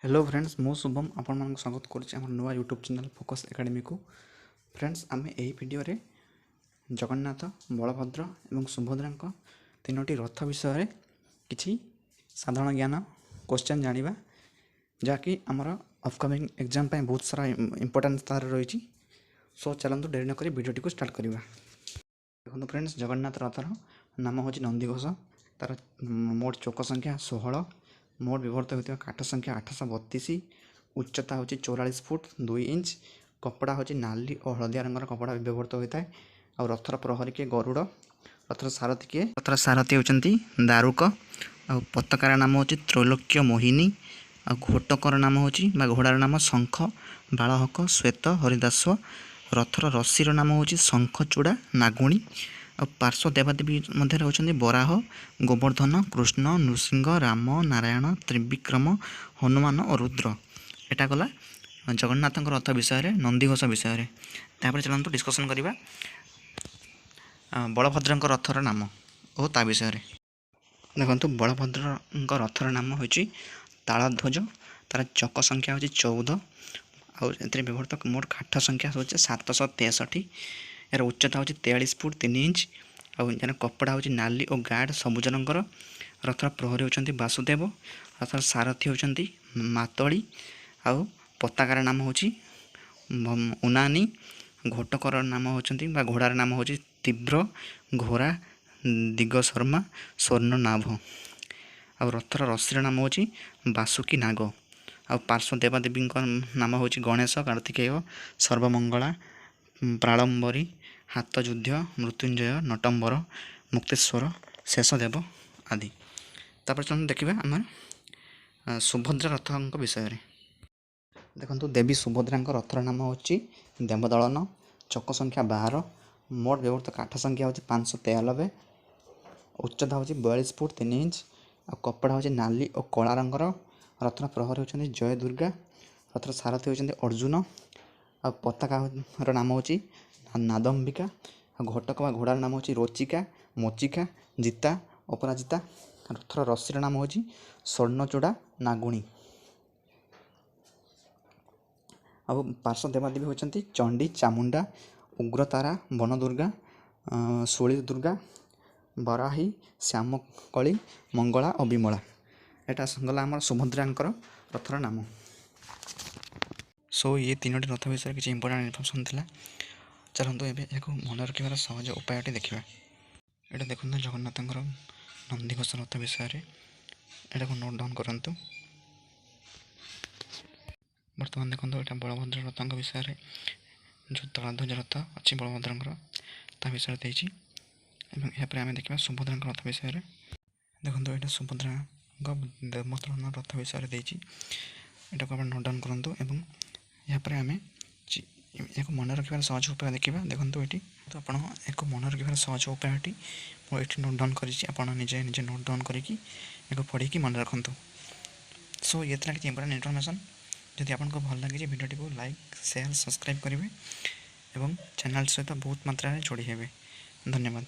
Hello friends, ମୁଁ ଶୁଭମ ଆପଣମାନଙ୍କୁ ସ୍ୱାଗତ କରୁଛି ଆମର ନୂଆ ୟୁଟ୍ୟୁବ୍ ଚ୍ୟାନେଲ୍ ଫୋକସ୍ ଏକାଡେମୀକୁ। ଫ୍ରେଣ୍ଡସ୍, ଆମେ ଏହି ଭିଡ଼ିଓରେ ଜଗନ୍ନାଥ, ବଳଭଦ୍ର ଏବଂ ସୁଭଦ୍ରାଙ୍କ ତିନୋଟି ରଥ ବିଷୟରେ କିଛି ସାଧାରଣ ଜ୍ଞାନ କ୍ୱେଶ୍ଚନ୍ ଜାଣିବା, ଯାହାକି ଆମର ଅପକମିଂ ଏକ୍ଜାମ୍ ପାଇଁ ବହୁତ ସାରା ଇମ୍ପୋର୍ଟାନ୍ସ ତାର ରହିଛି। ସୋ ଚାଲନ୍ତୁ, ଡେରି ନକରି ଭିଡ଼ିଓଟିକୁ ଷ୍ଟାର୍ଟ କରିବା। ଦେଖନ୍ତୁ ଫ୍ରେଣ୍ଡସ୍, ଜଗନ୍ନାଥ ରଥର ନାମ ହେଉଛି ନନ୍ଦିଘୋଷ। ତାର ମୋଟ ଚକ ସଂଖ୍ୟା 16, ମୋଟ ବ୍ୟବହୃତ ହେଉଥିବା କାଠ ସଂଖ୍ୟା 832, ଉଚ୍ଚତା ହେଉଛି 44 ଫୁଟ 2 ଇଞ୍ଚ, କପଡ଼ା ହେଉଛି ନାଲି ଓ ହଳଦିଆ ରଙ୍ଗର କପଡ଼ା ବ୍ୟବହୃତ ହୋଇଥାଏ। ଆଉ ରଥର ପ୍ରହରୀ କିଏ? ଗରୁଡ଼। ରଥର ସାରଥୀ କିଏ? ରଥର ସାରଥୀ ହେଉଛନ୍ତି ଦାରୁକ। ଆଉ ପତାକାର ନାମ ହେଉଛି ତ୍ରୈଲୋକ୍ୟ ମୋହିନୀ। ଆଉ ଘୋଟକର ନାମ ହେଉଛି ବା ଘୋଡ଼ାର ନାମ ଶଙ୍ଖ, ବାଳହକ, ଶ୍ୱେତ, ହରିଦାସ। ରଥର ରସିର ନାମ ହେଉଛି ଶଙ୍ଖଚୂଡ଼ା ନାଗୁଣୀ। ଆଉ ପାର୍ଶ୍ୱ ଦେବାଦେବୀ ମଧ୍ୟରେ ହେଉଛନ୍ତି ବରାହ, ଗୋବର୍ଦ୍ଧନ, କୃଷ୍ଣ, ନୃସିଂହ, ରାମ, ନାରାୟଣ, ତ୍ରିବିକ୍ରମ, ହନୁମାନ ଓ ରୁଦ୍ର। ଏଟା ଗଲା ଜଗନ୍ନାଥଙ୍କ ରଥ ବିଷୟରେ, ନନ୍ଦିଘୋଷ ବିଷୟରେ। ତାପରେ ଚାଲନ୍ତୁ ଡିସ୍କସନ୍ କରିବା ବଳଭଦ୍ରଙ୍କ ରଥର ନାମ ଓ ତା ବିଷୟରେ। ଦେଖନ୍ତୁ, ବଳଭଦ୍ରଙ୍କ ରଥର ନାମ ହେଉଛି ତାଳଧ୍ୱଜ। ତାର ଚକ ସଂଖ୍ୟା ହେଉଛି 14 ଆଉ ଏଥିରେ ବ୍ୟବହୃତ ମୋଟ କାଠ ସଂଖ୍ୟା ହେଉଛି 763। ଏହାର ଉଚ୍ଚତା ହେଉଛି 43 ଫୁଟ 3 ଇଞ୍ଚ ଆଉ ଏହାର କପଡ଼ା ହେଉଛି ନାଲି ଓ ଗାଢ଼ ସବୁଜ ରଙ୍ଗର। ରଥର ପ୍ରହରୀ ହେଉଛନ୍ତି ବାସୁଦେବ, ରଥର ସାରଥୀ ହେଉଛନ୍ତି ମାତଳି ଆଉ ପତାକାର ନାମ ହେଉଛି ଉନାନି। ଘୋଟକର ନାମ ହେଉଛନ୍ତି ବା ଘୋଡ଼ାର ନାମ ହେଉଛି ତୀବ୍ର, ଘୋରା, ଦିଗଶର୍ମା, ସ୍ୱର୍ଣ୍ଣନାଭ। ଆଉ ରଥର ରସିର ନାମ ହେଉଛି ବାସୁକୀ ନାଗ। ଆଉ ପାର୍ଶ୍ୱ ଦେବାଦେବୀଙ୍କ ନାମ ହେଉଛି ଗଣେଶ, କାର୍ତ୍ତିକେୟ, ସର୍ବମଙ୍ଗଳା, ପ୍ରାଳମ୍ବରୀ, ହାତଯୁଦ୍ଧ, ମୃତ୍ୟୁଞ୍ଜୟ, ନଟମ୍ବର, ମୁକ୍ତେଶ୍ୱର, ଶେଷଦେବ ଆଦି। ତାପରେ ଚାଲନ୍ତୁ ଦେଖିବା ଆମେ ସୁଭଦ୍ରା ରଥଙ୍କ ବିଷୟରେ। ଦେଖନ୍ତୁ, ଦେବୀ ସୁଭଦ୍ରାଙ୍କ ରଥର ନାମ ହେଉଛି ଦେବଦଳନ। ଚକ ସଂଖ୍ୟା 12, ମୋଟ ବ୍ୟବହୃତ କାଠ ସଂଖ୍ୟା ହେଉଛି 593, ଉଚ୍ଚତା ହେଉଛି 42 ଫୁଟ 3 ଇଞ୍ଚ ଆଉ କପଡ଼ା ହେଉଛି ନାଲି ଓ କଳା ରଙ୍ଗର। ରଥର ପ୍ରହରୀ ହେଉଛନ୍ତି ଜୟ ଦୁର୍ଗା, ରଥର ସାରଥୀ ହେଉଛନ୍ତି ଅର୍ଜୁନ ଆଉ ପତାକାର ନାମ ହେଉଛି ନାଦମ୍ବିକା। ଆଉ ଘଟକ ବା ଘୋଡ଼ାର ନାମ ହେଉଛି ରୋଚିକା, ମୋଚିକା, ଜିତା, ଅପରାଜିତା। ରଥର ରସିର ନାମ ହେଉଛି ସ୍ୱର୍ଣ୍ଣଚୂଡ଼ା ନାଗୁଣୀ। ଆଉ ପାର୍ଶ୍ୱ ଦେବାଦେବୀ ହେଉଛନ୍ତି ଚଣ୍ଡୀ, ଚାମୁଣ୍ଡା, ଉଗ୍ରତାରା, ବନଦୁର୍ଗା, ଶୂଳୀ ଦୁର୍ଗା, ବରାହୀ, ଶ୍ୟାମକଳି, ମଙ୍ଗଳା ଓ ବିମଳା। ଏଇଟା ଗଲା ଆମର ସୁଭଦ୍ରାଙ୍କର ରଥର ନାମ। ସୋ ଇଏ ତିନୋଟି ରଥ ବିଷୟରେ କିଛି ଇମ୍ପୋର୍ଟାଣ୍ଟ ଇନଫର୍ମେସନ୍ ଥିଲା। ଚାଲନ୍ତୁ, ଏବେ ଏହାକୁ ମନେ ରଖିବାର ସହଜ ଉପାୟଟି ଦେଖିବା। ଏଇଟା ଦେଖନ୍ତୁ, ଜଗନ୍ନାଥଙ୍କର ନନ୍ଦିଘୋଷ ରଥ ବିଷୟରେ ଏଟାକୁ ନୋଟ୍ ଡାଉନ୍ କରନ୍ତୁ। ବର୍ତ୍ତମାନ ଦେଖନ୍ତୁ, ଏଇଟା ବଳଭଦ୍ର ରଥଙ୍କ ବିଷୟରେ, ଯେଉଁ ତାଳଧ୍ୱଜ ରଥ ଅଛି ବଳଭଦ୍ରଙ୍କର, ତା ବିଷୟରେ ଦେଇଛି। ଏବଂ ଏହାପରେ ଆମେ ଦେଖିବା ସୁଭଦ୍ରାଙ୍କ ରଥ ବିଷୟରେ। ଦେଖନ୍ତୁ, ଏଇଟା ସୁଭଦ୍ରାଙ୍କ ଦେବଦଳନ ରଥ ବିଷୟରେ ଦେଇଛି। ଏଟାକୁ ଆପଣ ନୋଟ୍ ଡାଉନ୍ କରନ୍ତୁ ଏବଂ ଏହାପରେ ଆମେ ଏହାକୁ ମନେ ରଖିବାର ସହଜ ଉପାୟ ଦେଖିବା। ଦେଖନ୍ତୁ ଏଠି ତ ଆପଣ ଏହାକୁ ମନେ ରଖିବାର ସହଜ ଉପାୟଟି ମୁଁ ଏଠି ନୋଟ୍ ଡାଉନ୍ କରିଛି। ଆପଣ ନିଜେ ନିଜେ ନୋଟ୍ ଡାଉନ୍ କରିକି ଏହାକୁ ପଢ଼ିକି ମନେ ରଖନ୍ତୁ। ସୋ ଇଏ ଥିଲା କିଛି ଇମ୍ପୋର୍ଟାଣ୍ଟ ଇନଫର୍ମେସନ୍। ଯଦି ଆପଣଙ୍କୁ ଭଲ ଲାଗିଛି, ଭିଡ଼ିଓଟିକୁ ଲାଇକ୍, ସେୟାର, ସବସ୍କ୍ରାଇବ୍ କରିବେ ଏବଂ ଚ୍ୟାନେଲ୍ ସହିତ ବହୁତ ମାତ୍ରାରେ ଯୋଡ଼ି ହେବେ। ଧନ୍ୟବାଦ।